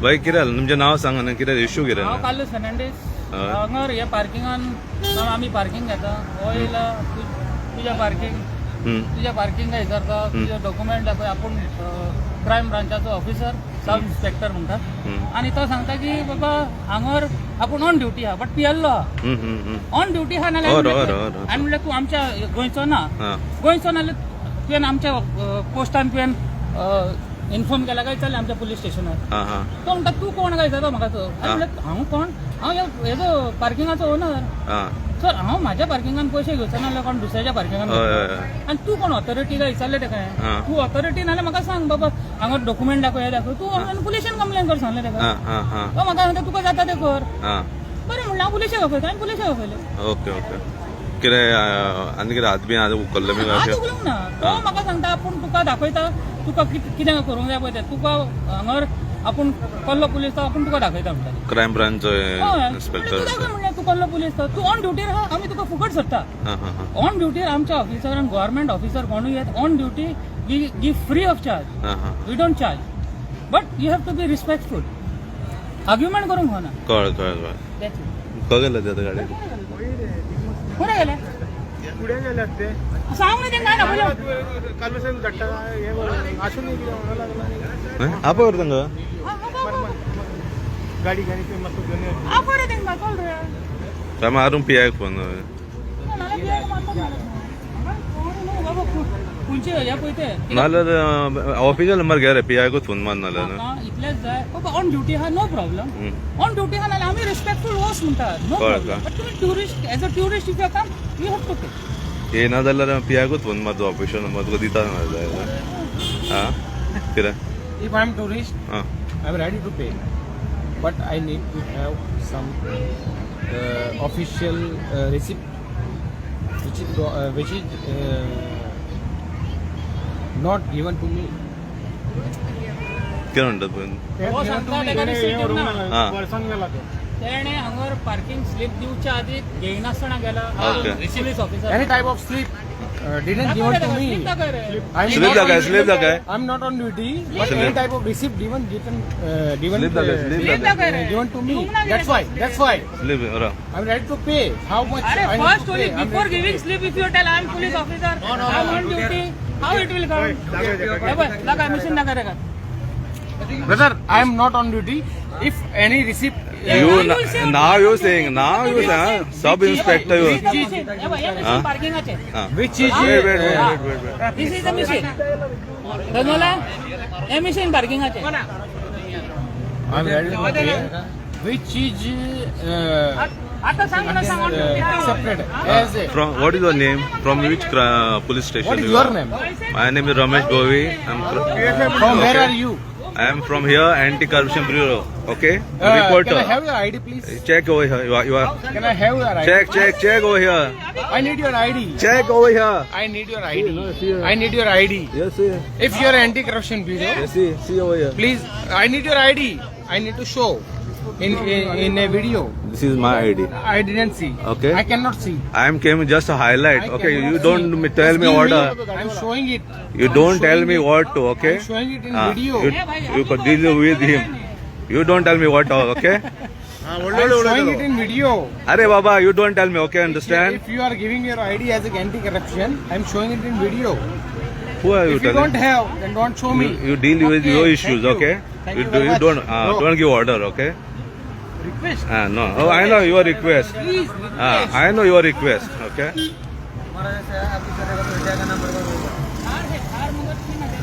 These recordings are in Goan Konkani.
बाई, कितें जालें? तुमचें नांव सांग आनी कितें इश्यू कितें? हांव कार्लूस फेर्नांडीस. हय. हांगर हे पार्किंगान आमी पार्किंग घेता. हो येयला, तुज्या पार्किंग तुज्या पार्किंगा विचारता, तुजे डॉक्युमेंट दाखय. आपूण क्रायम ब्रांचाचो ऑफिसर, सब इन्स्पेक्टर म्हणटा. आनी तो सांगता की बाबा, हांगर आपूण ऑन ड्युटी आहा, बट पियल्लो आहा. हम्म, हम्म, हम्म. ऑन ड्युटी आहा नाल्यार हय, हय, हय, हय. आनी म्हणल्यार तूं आमच्या गोंयचो ना. गोंयचो नाल्यार तुवें आमच्या पोस्टान तुवें इन्फॉर्म केला काय चल आमच्या पुलीस स्टेशनार. हा हा तो म्हणटा, तूं कोण काय विचारता म्हाका तो. आनी म्हणल्यार हांव कोण? हांव हेजो पार्किंगाचो ओनर. सर, हांव म्हाज्या पार्किंगान पयशे घेवचो ना जाल्यार कोण दुसऱ्याच्या पार्किंगान? हय हय हय आनी तूं कोण ऑथॉरिटी काय विचारलें तेका. तूं ऑथॉरिटी नाल्यार म्हाका सांग बाबा, हांगा डॉक्युमेंट दाखय, हे दाखय. तूं पुलिशेन कंप्लेन कर सांगलें तेका. हा हा हा तो म्हाका सांगता, तुका जाता तें कर. बरें म्हणलें, हांव पुलिशेक आपयता. हांवें पुलिशेक आपयलें. ओके ओके कितें आनी कितें हात बी हात उखल्ले बी हात अशें? उखलूंक ना. तो म्हाका सांगता, आपूण तुका दाखयता, तुका कितें करूंक जाय पळय तें. तुका हांगर आपूण कसलो पुलीस तो आपूण तुका दाखयता म्हणटा. क्रायम ब्रांचचो हय. इन्स्पेक्टर. तूं दाखय म्हणलें, तूं कसलो पुलीस तो. तूं ऑन ड्युटीर आहा, आमी तुका फुकट सोडटा. हा हा हा ऑन ड्युटीर आमच्या ऑफिसरान, गव्हर्मेंट ऑफिसर कोणूय येत, on duty we give free of charge. हा हा We don't charge, but you have to be respectful. Argument करूंक होना. कळ्ळें कळ्ळें कळ्ळें. That's it. खंय गेले ते आतां गाडी? खंय गेले? फुडें गेल्यात ते. सांग न्ही तेंकां दाखयलो. कालूसान धाडटा हे बरोबर आसून कितें म्हणूंक लागला. आपय रे तांकां. गाडी घेवन ते मातसो घेवन यो. आपय रे तेंकां, चल रे. काय मारून पियाक फोन. नाल्यार पियाक मारता. बाबा, खंयचे हे पळय ते. नाल्यार ऑफिशियल नंबर घे रे, पियाकूच फोन मार नाल्यार. म्हाका इतलेंच जाय बाबा, ऑन ड्युटी आहा, नो प्रॉब्लम. ऑन ड्युटी आहा नाल्यार आमी रिस्पेक्टफूल वच म्हणटा, नो कळ्ळें. प्रॉब्लम. बट तुमी tourist, as a tourist if you come, you have to pay. येना जाल्यार पियाकूच फोन मार, तो ऑफिशियल नंबर तुका दिता नाल्यार. हा, कितें? If I'm tourist, I'm ready to pay, but I need to have some official receipt, which is not given to me. कितें म्हणटात पळय. हो सांगता तेका रिसीट दिवंक ना. वर्सान गेला तो. तेणे हांगर पार्किंग स्लीप दिवच्या आदी घेयनासतना गेला police officer. Any type of slip didn't given to me. Slip दाखय रे. I'm Slip not on दाखय, duty. Slip दाखय. I'm not on duty, but Slip. Any type of receipt given given given Slip दाखय, slip. Slip दाखय रे. Given to me. दिवंक ना. That's why. That's why. Slip रा. I'm ready to pay. How much? अरे, I need first to only pay? I'm before ready to giving pay. Slip, if you tell I am police officer, I am on duty, how it will come? हे पळय, दाखय मशीन, दाखय रे. Brother, I am not on duty. If any receipt, You now you saying, now you saying sub inspector you. पार्किंगाचे. Which is Wait, wait, wait, wait, wait, wait. This is the machine. समजला? हे machine पार्किंगाचे. I'm ready to pay. Which is आता सांग ना, सांग on duty. Accepted as a. From what is your name? From which police station? What is you your are? Name? My name is Ramesh Govi. I'm From where Okay. are you? I am from here, Anti-Corruption Bureau. Okay, Can reporter. I have your ID, please? Check over here. You are. You are. Can I have your ID? Check, check, check over here. I need your ID. Check over here. I need your ID. I need your ID. Yes, see. If you are anti-corruption bureau, Yes, see, see over here. Please. I need your ID. I need to show in a video. This is my ID. I didn't see. Okay. I cannot see. I am came just to highlight. I Okay, cannot you see. Don't tell Just me give order. I'm showing it. You I'm don't tell showing me it. What to. Okay. I'm showing it in Ah, video. You, you could deal with him. You don't tell me what to. Okay. I'm showing it in video. अरे बाबा, you don't tell me. Okay, understand? If you are giving your ID as an anti-corruption, I'm showing it in video. Who are you If you telling? Don't have, then don't show me. You deal with Okay, your issues, thank you. Okay? Thank You you do, very you much. don't No. don't give order, okay? Request. No. Oh, I know your request. Please. Request. I know your request, okay? Thar hey, Thar मगर तीन हजार.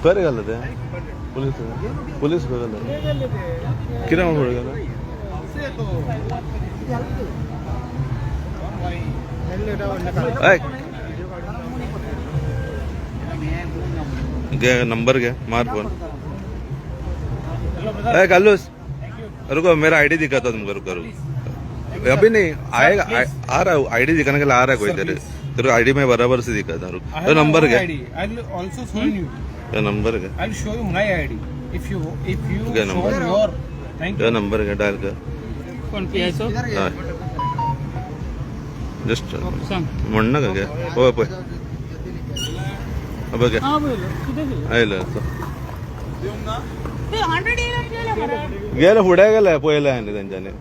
खरें घालें तें पुलीस पुलीस खंय घालें? कितें म्हूण फुडें गेलें? हय, घे नंबर, घे, मार फोन. अरे कार्लूस, रुको, मेरा आईडी दिखाता तुमको. रुको रुको, अभी नहीं आएगा. आ रहा है, आईडी दिखाने के लिए आ रहा है कोई. Sir, तेरे please. तेरे आईडी में बराबर से दिखाता. रुक. I तो have my number own क्या? ID. I'll also show you. तो नंबर क्या? I'll show you my ID. If you Okay, show number. Your, thank तो you. Number क्या? डायल कर. कोण पियायचो? हय, जस्ट सांग. म्हण नाका. घे, पळय पळय. बघ. हा, पयलो कितें केलें? आयलं. ते 100 येयले गेले मरे. गेले, फुडें गेले, पयले आनी तेंच्यांनी.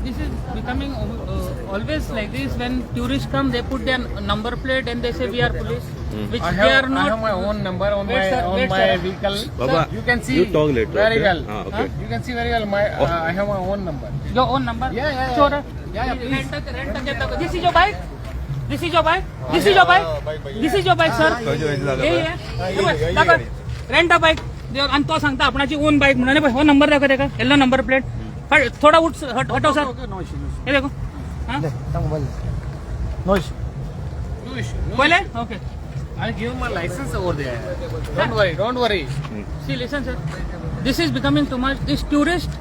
This is becoming always like this. When tourists come, they put their number plate and they say we are police, which I they have, are not. I have my own number on Wait, my sir, on wait, my sir. Vehicle. Baba, You can see you talk later. Very okay? well. Ah, okay. You can see very well. My I have my own number. Your own number? Yeah. Sure. Yeah, please. Rent. This is your bike? This is your bike? This is your bike? This is your bike, sir? खंयची खंयची जागा हे पळय? हे. हे पळय, दाखय. रेंट अ बाईक आणि तो सांगता आपणाची ओन बाईक म्हणून. हे पळय, हो नंबर दाखय ताका, येल्लो नंबर प्लेट. थोडा उठ, हटो सर. हे देखो. हा? No issue. No issue. No. पहिले okay. I'll give my license over there. Don't worry. Don't worry. See, listen, sir. This is becoming too much. These tourists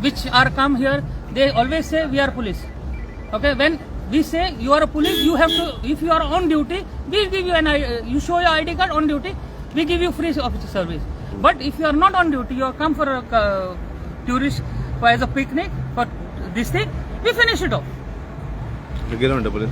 which are come here, they always say we are police. Okay, when we say you are a police, you have to. If you are on duty, we give you an. You show your ID card on duty, we give you free officer service. But if you are not on duty, you are come for a tourist for as a picnic for this thing, we finish it off. कितें म्हणटा पुलीस?